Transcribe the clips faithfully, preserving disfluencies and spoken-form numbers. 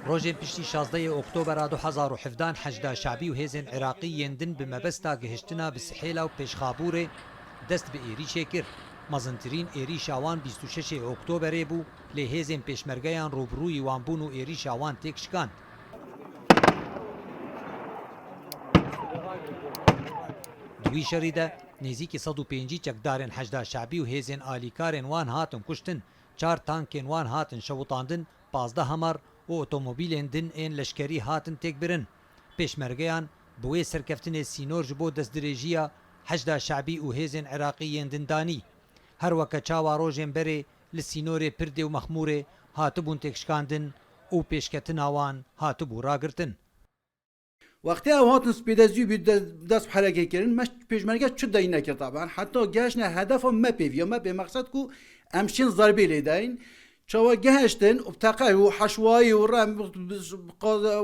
Rojên piştî şazdehê Oktobera du hezar û hevdehan Heşda Şebî û hêzên Iraqî yên din bi mebesta gihiştina bi Sihêla û Pêşxabûrê dest bi êrîşê kir. Mezintirîn êrîşa wan bîst û şeşê Oktoberê bû, lê hêzên Pêşmergeyan rûbirûyî wan bûn û êrîşa wan têk şikand. Di wî şerî de nêzîkî sed û pêncî çekdarên Heşda Şebî û hêzên alîkarên wan hatin kuştin, çar tankên wan hatin şewitandin, pazdeh Hummer û otomobîlên din ên leşkerî hatin têkbirin. Pêşmergeyan bi wê serkeftinê sînor ji bo destdirêjiya Heşda Şebî û hêzên Iraqî yên din danî. Her weke çawa rojên berê li sînorê Pirdê û Mexmûrê hatibûn têkşikandin û pêşketina wan hatibû ragirtin. Wextê ew hatin spêde zû bî de-, dest bi herekê kirin, me pêşmerge çi dey nekir taban. Heta gehişne hedefa me pê viya, me pê mexsed ku em şên zerbê lê deyn. Çawa gehiştin û teqe û heşwayî û rem,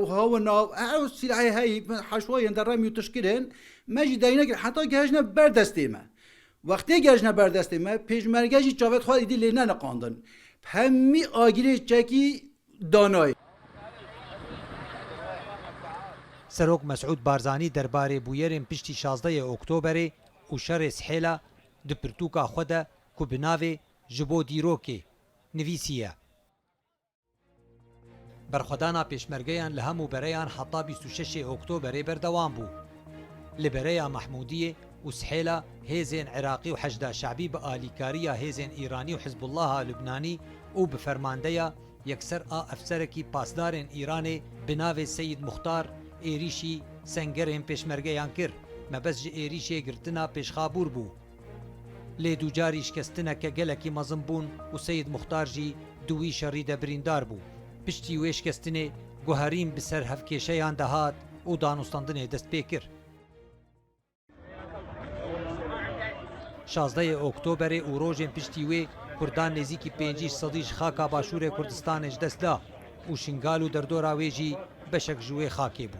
hawina, ew silahê heyî, heşwayên de rem û tişt kirin, me jî dey nekir. Heta gehişne ber destê me. Wextê gehişne ber destê me, pêşmerge jî çavê xwe êdî lê neniqandin. Hemî agirê çekî danayê. Serok Mesûd Barzanî derbarê bûyerên piştî şazdehê Oktoberê û şerê Sihêla di pirtûka xwe de ku bi navê Ji bo dîrokê nivîsiye. Berxwedana pêşmergeyan li hemû bereyan heta bîst û şeşê Oktoberê berdewam bû. Li bereya Mehmûdiyê û Sihêla hêzên Iraqî û Heşda Şebî bi alîkariya hêzên Îranî û Hizbullaha Lubnanî û bi fermandeya yekser a efserekî pasdarên Îranê bi navê Seyid Muxtar êrîşî sengerên pêşmergeyan kir. Mebest ji êrîşê girtina Pêşxabûr bû. Lê dûcarî şikestineke gelekî mezin bûn û Seyid Muxtar jî di wî şerî de birîndar bû. Piştî wê şikestinê guherîn bi ser hevkêşeyan de hat û danûstandinê dest pê kir. Şazdehê Oktoberê û rojên piştî wê Kurdan nêzîkî pêncî sedî ji xaka Başûrê Kurdistanê ji dest da û Şingal û derdora wê jî beşek ji wê xakê bû.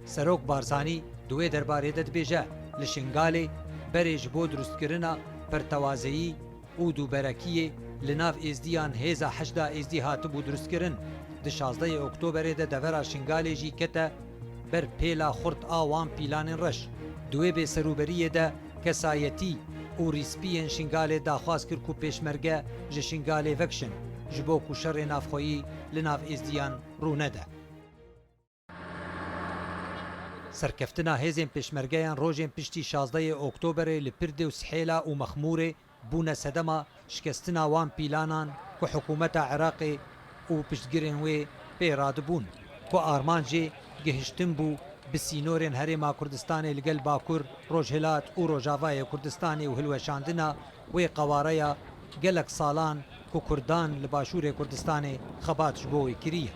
Serok Barzanî di wê derbarê de dibêje, li Şingalê berê ji bo dirustkirina pertewazeyî û dûberekiyê li nav Êzdiyan hêza Heşda Êzdî hatibû dirustkirin. Di şazdehê Oktoberê de devera Şingalê jî kete ber pêla xurt a wan pîlanên reş. Di wê bêserûberiyê de kesayetî û rîspiyên Şingalê daxwaz kir ku pêşmerge ji Şingalê vekişin, ji bo ku şerê navxweyî li nav Êzdiyan rû nede. Serkeftina hêzên pêşmergeyan rojên piştî şazdehê Oktoberê li Pirdê û Sihêla û Mexmûrê bûne sedema şikestina wan pîlanan ku hikûmeta Iraqê û piştgirên wê pê radibûn, ku armancê gihiştin bû bi sînorên Herêma Kurdistanê li gel Bakur, Rojhilat û Rojavayê Kurdistanê û hilweşandina wê qewareya gelek salan ku Kurdan li Başûrê Kurdistanê xebat ji bo wê kiriye.